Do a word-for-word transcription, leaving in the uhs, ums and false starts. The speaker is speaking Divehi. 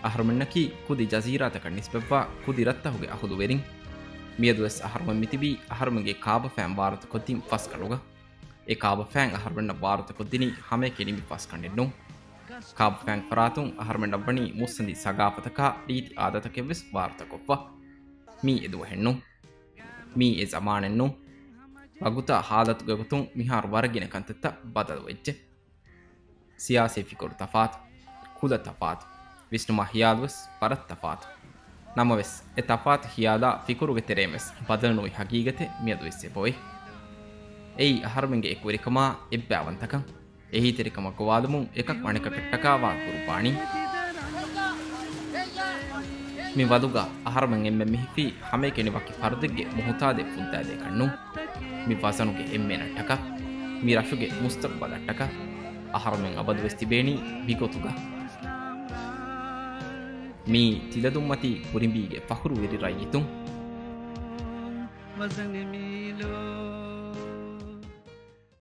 އަހަރުމެންނަކީ ކުދި ޖަޒީރާތަކަށް ނިސްބަތްވާ ކުދި ރަށްތަކުގެ އަހުލުވެރިން. މިއަދުވެސް އަހަރުމެން މިތިބީ އަހަރުމެންގެ ކާބަފައިން ވާރުތަކޮށްދިން ފަސްގަނޑުގަ. އެ ކާބަފައިން އަހަރުމެންނަށް ވާރުތަކޮށްދިނީ ހަމައެކަނި މި ފަސްގަނޑެއްނޫން. ކާބަފައިން ފަރާތުން އަހަރުމެންނަށް ވަނީ މުއްސަނދި ސަގާފަތަކާ ރީތި އާދަތަކެއްވެސް ވާރުތަކޮށްފަ. މީ އެދުވަހެއްނޫން. މީ އެ ޒަމާނެއްނޫން. ވަގުތާ ހާލަތުގެ ގޮތުން މިހާރު ވަރަށް ގިނަ ކަންތައްތައް ބަދަލުވެއްޖެ. ސިޔާސީ ފިކުރު ތަފާތު، ކުލަ ތަފާތު، ވިސްނުމާ ހިޔާލުވެސް ވަރަށް ތަފާތު. ނަމަވެސް، އެ ތަފާތު ހިޔާލާ ފިކުރުގެ ތެރެއިންވެސް ބަދަލުނުވި ހަގީގަތެއް މިއަދު އިސްއެބައޮތް. އެއީ އަހަރުމެންގެ އެކުވެރިކަމާ އެއްބައިވަންތަކަން، އެހީތެރިކަމަށް ގޮވާލުމުން އެކަކު އަނެކަކަށްޓަކާވާ ގުރުބާނީ. މި ވަލުގަ އަހަރުމެން އެންމެން މިހިފީ ހަމައެކަނި ވަކި ފަރުދެއްގެ މުހުތާދެއް ފުއްދާދޭކަށްނޫން. މި ވަޒަނުގެ އެންމެނަށްޓަކާ، މި ރަށުގެ މުސްތަޤުބަލަށްޓަކާ، އަހަރުމެން އަބަދުވެސް ތިބޭނީ މިގޮތުގަ. މީ ތިލަދުންމަތީ ކުރިނބީގެ ފަޚުރުވެރި ރައްޔިތުން. ވަޒަނެ މީލޯ.